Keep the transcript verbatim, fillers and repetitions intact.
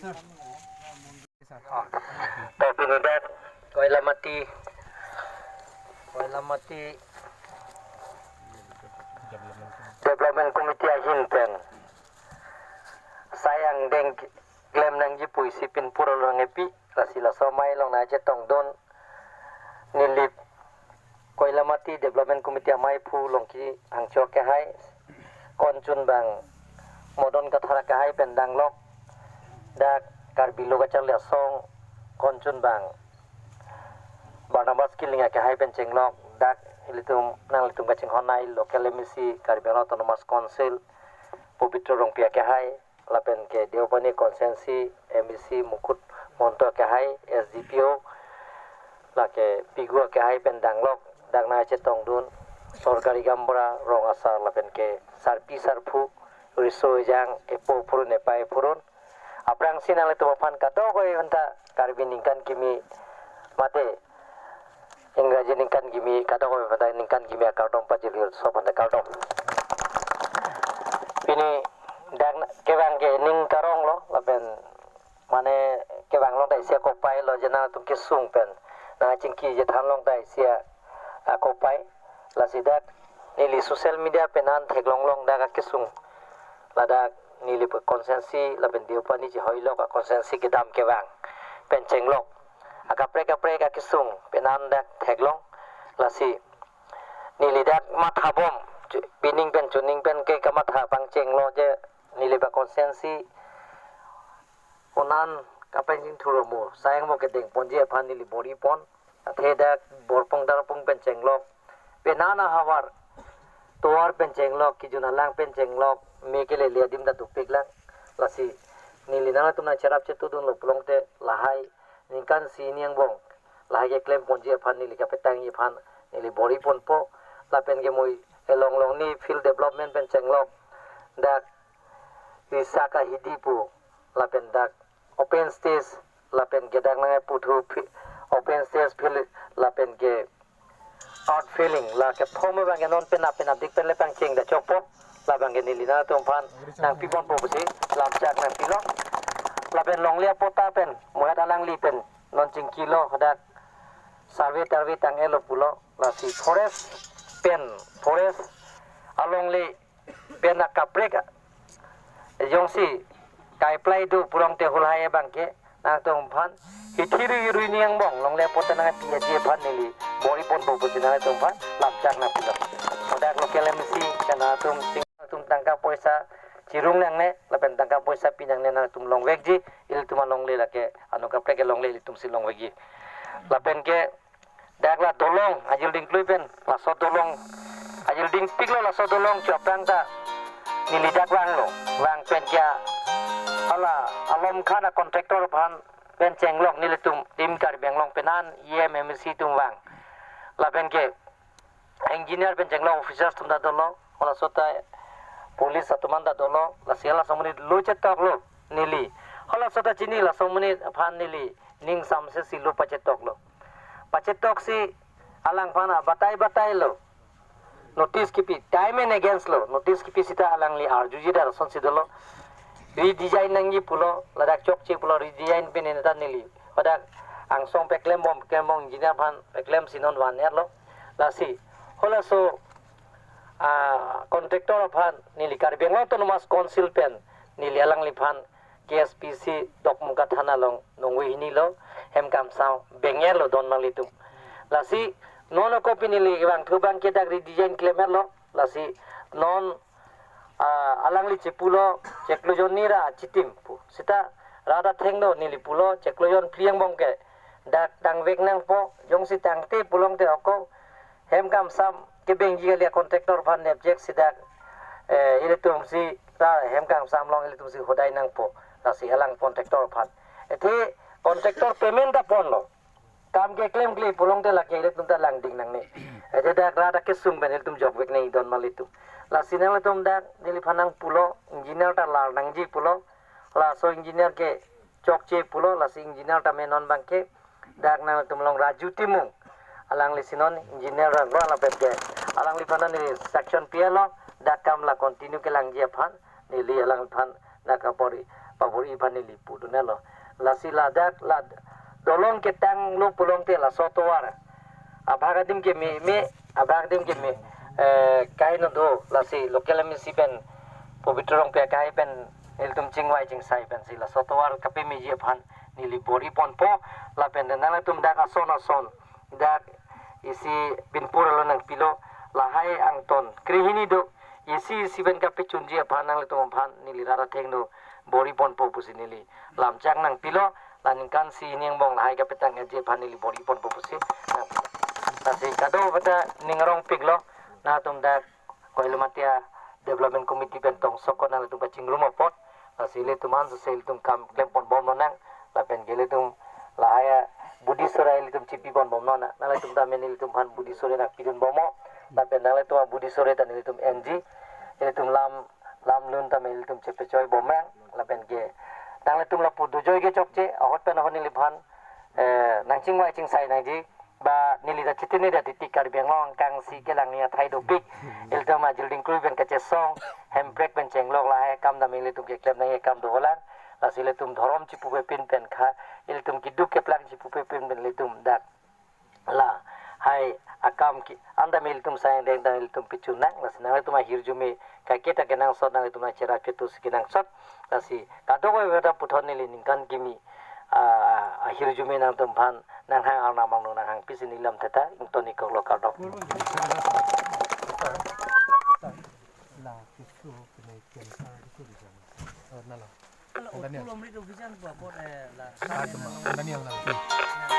Tapi ni dak Koilamati, Koilamati Development Committee ahin pen sai angdeng klem nangji pu isi pinpur along epi, lasi laso amei along nangchetongdun neli Koilamati Development Committee ameiphu Longki Phangcho akehai, konchun bang Modon Kathar akehai pen danglok, dak Karbi Lo Kacharli Asong, konchun bang Barnabas Killing akehai pen chenglok, dak ilitum nanglitum kachinghon ai local M A C Karbi Anglong Autonomous Council Pobitro Rongpi akehai, lapen ke Deopani constituency M A C Mukut Monto akehai, S D P O, lake Pigu akehai pen danglok, dak nangchetongdun sorkari gaonbura, rong asar lapen ke sarpi sarpo, riso ejang, epo phurun epai phurun. Aphrangsi nanglitum aphan kadokave aphanta Karbi ningkan kimi mate Ingraji ningkan kimi, kadokave aphanta ningkan kimi akardom pajirlo, sob aphanta kardom. Pini dak kevang ke ning karong lo, lapen mane kevang long ta isi akopai lo, je nangtum kesung pen nangchingki je than long ta isi akopai. Lasi dak neli social media pen an theklong long dak akesung, ladak neli pu constituency lapen Deopani chehoilok a constituency kedam kevang pen chenglok, akaprek kaprek akesung pen an dak theklong. Lasi neli dak mathabom, chu-, pining pen chuning pen ke kamatha pangchenglo, je neli pu constituency onan kapangching thuromo, sayang mo kedeng ponji aphan neli bor-ipon. Athe dak Borpung Darpung pen chenglok, penang ahavar tovar pen chenglok, kejun alang pen chenglok, me kelele adim ta dukpik lang. Lasi neli nangtum nangcherap chetudunlo pulote lahai ningkan isi ni angbong lahai keklem ponji aphan neli kapetangji aphan neli bor-iponpo. Lapen ke mui elong long ni field development pen chenglok, dak Visakha Hidi pu, lapen dak open stage, lapen ke dak nangputhu phi-, open stage field, lapen ke outfilling, la kethom abang ke non penap penapdik pen le pangcheng ta chokpo, labang ke neli nangtum aphan nangpiponpo pusi lamchak nangpilo. Lapen longle apota pen muhat alangli pen non chingkilo, hadak survey tarvey tang-etlo pulo, lasi forest pen, forest alongle pen akaprek jongsi kai-plai do pulote hulahai abang ke nangtum aphan hithi rui rui ni angbong longle apota nangpi aji aphan neli bor-iponpo pusi nangtum aphan lamchak nangpilo. Hadak local M A C ke nangtum sing, nangtum tangka poisa chirung nangne, lapen tangka poisa pi nangne, nangtum longvekji, ilitum alongle lake, ano kaprek ke longle ilitum si longvekji. Lapen ke dak la dolong ajilding klui pen, laso dolong ajilding piklo, laso dolong chopang ta neli dak vanglo, vang pen ke hala Alom Khan a contractor aphan pen chenglok, nelitum Team Karbi Anglong pen an E M, M A C atum vang. Lapen ke engineer pen chenglok, officers atum ta dolo, halaso ta police atum an ta dolo, lasi halaso amonit lo chetoklo neli. Halaso ta chini, laso amonit aphan neli ning samse si lo pachetoklo. Pachetoksi alangphan batai batailo. Notice kipi, time and against lo. Notice kipi seta alangli arjuji, dak lasonsi dolo. Redesign nangji pulo, ladak chokche pulo, redesign pen neta neli hadak angsong peklembom, klembom, engineer aphan peklemsi non van-etlo. Lasi halaso, ah, contractor aphan neli Karbi Anglong Autonomous Council pen neli alangliphan K S P C Dokmoka thana along nungve hini lo, hem kamsam beng-etlo don marlitum. Lasi non ako pen neli vangthu abang ke dak redesign klem-etlo. Lasi non, ah, alangli chepulo, chiklo jon ni ra chitim pu. Seta rat athengno, neli pulo, chiklo jon phli angbong ke dak tangvek nangpo, jongsi tangte pulote ako hem kamsam kebengji kali, a contractor aphan nepjek si dak, eh, ilitum si ta hem kamsam along ilitum si hodai nangpo, lasi alang contractor aphan. Athe contractor payment ta ponlo. Kam keklemkle pulote lake ilitum ta langding nangne. Athe dak rat akesung pen ilitum jokvek nangji don marlitum. Lasi nanglitum dak neliphan nangpulo, engineer ta lar nangji pulo. Laso engineer ke chokche pulo, lasi engineer ta me non abang ke dak nangtum along Raju Timung, alanglisi non engineer rang rang lapen ke alangliphan neli instruction pi-etlo, dak kam la continue kelangji aphan, neli alangliphan dak apor-i pabor-i aphan neli pudunlo. Lasi ladak la dolong ketanglo pulote laso tovar abhag adim keme me, abhag adim keme, eh, kaino do, lasi local M A C pen, Pobitro Rongpi akai pen, ilitum chingvai chingsai pensi laso tovar kapemeji aphan neli bor-i ponpo. Lapen nanglitum dak ason ason, dak isi binpur alo nangpilo, lahai angton krehini do, isi isi pen kapechunji aphan nanglitum aphan neli rat athengno bor-i ponpo pusi neli lamchak nangpilo. La ningkan isi hini angbong lahai kapetangji aphan neli bor-i ponpo pusi nangpilo. Lasi kadokave ta ning arongpiklo, nangtum dak Koilumatia Development Committee pen tongsok ko nanglitum kachingrum apot, lasi ilitum ansose ilitum kam klempon bomlonang. Lapen ke ilitum lahai a Buddhist sore ilitum chipipon bomlonang. Nanglitum tame nelitum aphan Buddhist sore nangpidun bomlo. Lapen nanglitum a Buddhist sore ta nelitum enji. Ilitum lam, lam lun tame ilitum chepechoi bomnang. Lapen ke nanglitum lapu dojoi ke chokche, ahut pen ahut neliphan, eh, nangchingvai chingsai nangji. Ba neli ta chitini da titi Karbi Anglong kangsi kelang ni athai dopik. Ilitum ajil dingkrui pen kachesong, hemprek pen chenglok lahai akam tame ilitum keklem nangji akam dolang. Lasi ilitum dhorom chipupepin pen kha, ilitum keduk keplang chipupepin pen ilitum dak lahai akam ke an tame ilitum sayang deng tame ilitum pechunang. Lasi nanglitum ahirjume kaiketa kenangsot, nanglitum nangcherap chetu si kenangsot. Lasi kadokave ta puthot neli ningkan kimi, ah, ahirjume nangtum aphan nanghang arnam angno nanghang pisi neli lam theta ington-ik koklo, kardom. La kisu kene cancer kisu di sana. Oh, nalo. Daniel. Daniel nalo.